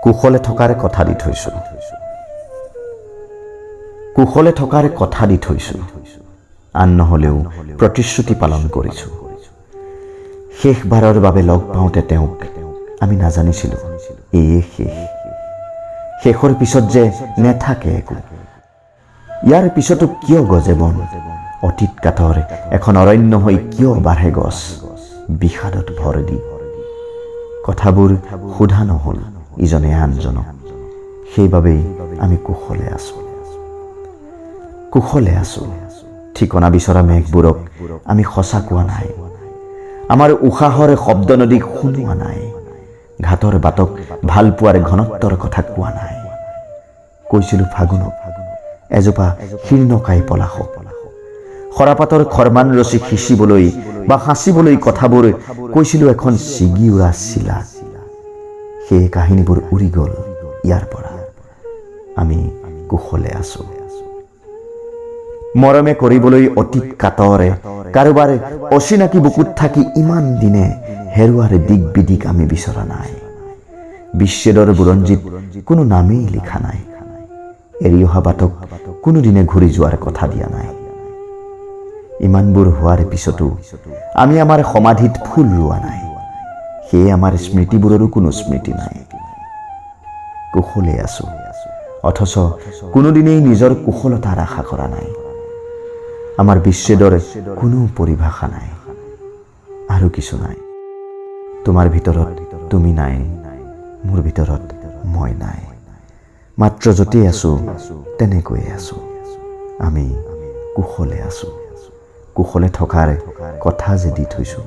কুশলে থকাৰ কথা দি থৈছোঁ, কুশলে থকাৰ কথা দি থৈছোঁ। আন নহ'লেও প্ৰতিশ্ৰুতি পালন কৰিছোঁ। শেষবাৰৰ বাবে লগ পাওঁতে তেওঁক আমি নাজানিছিলোঁ এয়ে শেষ। শেষৰ পিছত যে নেথাকে একো। ইয়াৰ পিছতো কিয় গজে বন? অতীত কাঠৰ এখন অৰণ্য হৈ কিয় বাঢ়ে গছ বিষাদত ভৰ দি? কথাবোৰ সোধা নহ'ল ইজনে আনজনক, সেইবাবেই আমি কুশলে আছোঁ, কুশলে আছোঁ। ঠিকনা বিচৰা মেঘবোৰক আমি সঁচা কোৱা নাই, আমাৰ উশাহৰ শব্দ নদীক শুনোৱা নাই, ঘাটৰ বাটক ভালপোৱাৰ ঘনত্বৰ কথা কোৱা নাই। কৈছিলোঁ ফাগুনক, এজোপা শীৰ্ণকাই পলাশক, সৰাপাতৰ খৰমান ৰচি সিঁচিবলৈ বা সাঁচিবলৈ কথাবোৰ কৈছিলোঁ এখন ছিগি উৰা চিলাক। সেই কাহিনীবোৰ উৰি গ'ল ইয়াৰ পৰা। আমি কুশলে আছোঁ। মৰমে কৰিবলৈ অতীত কাতৰে কাৰোবাৰ অচিনাকি বুকুত থাকি ইমান দিনে হেৰুৱাৰ দিক বিদিক আমি বিচৰা নাই। বিচ্ছেদৰ বুৰঞ্জীত কোনো নামেই লিখা নাই। এৰি অহা বাটক কোনোদিনে ঘূৰি যোৱাৰ কথা দিয়া নাই। ইমানবোৰ হোৱাৰ পিছতো আমি আমাৰ সমাধিত ফুল ৰোৱা নাই। সেয়ে আমাৰ স্মৃতিবোৰৰো কোনো স্মৃতি নাই। কুশলে আছোঁ, অথচ কোনোদিনেই নিজৰ কুশলতাৰ আশা কৰা নাই। আমাৰ বিচ্ছেদৰ কোনো পৰিভাষা নাই, আৰু কিছু নাই। তোমাৰ ভিতৰত তুমি নাই, মোৰ ভিতৰত মই নাই। মাত্ৰ য'তেই আছোঁ তেনেকৈয়ে আছোঁ। আমি কুশলে আছোঁ। কুশলে থকাৰ কথা যে দি থৈছোঁ।